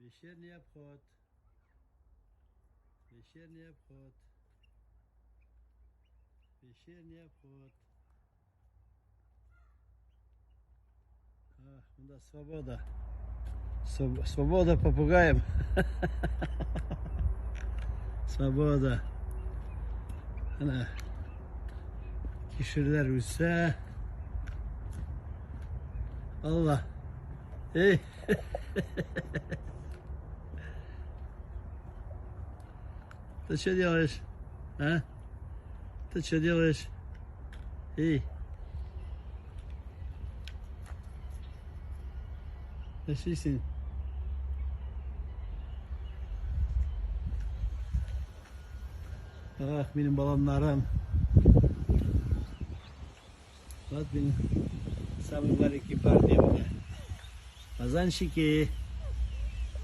Вечерний обход. Вечерний обход. Вечерний обход. Ах, монда свобода. Свобода попугаем. Свобода. Ана кишерләр үсә. Алла. Эй. Ты что делаешь? А? Ты что делаешь? Эй. Нәрсә? Ах, минем баламнарым. Вот минем самый маленький парни у меня. Фазанчики.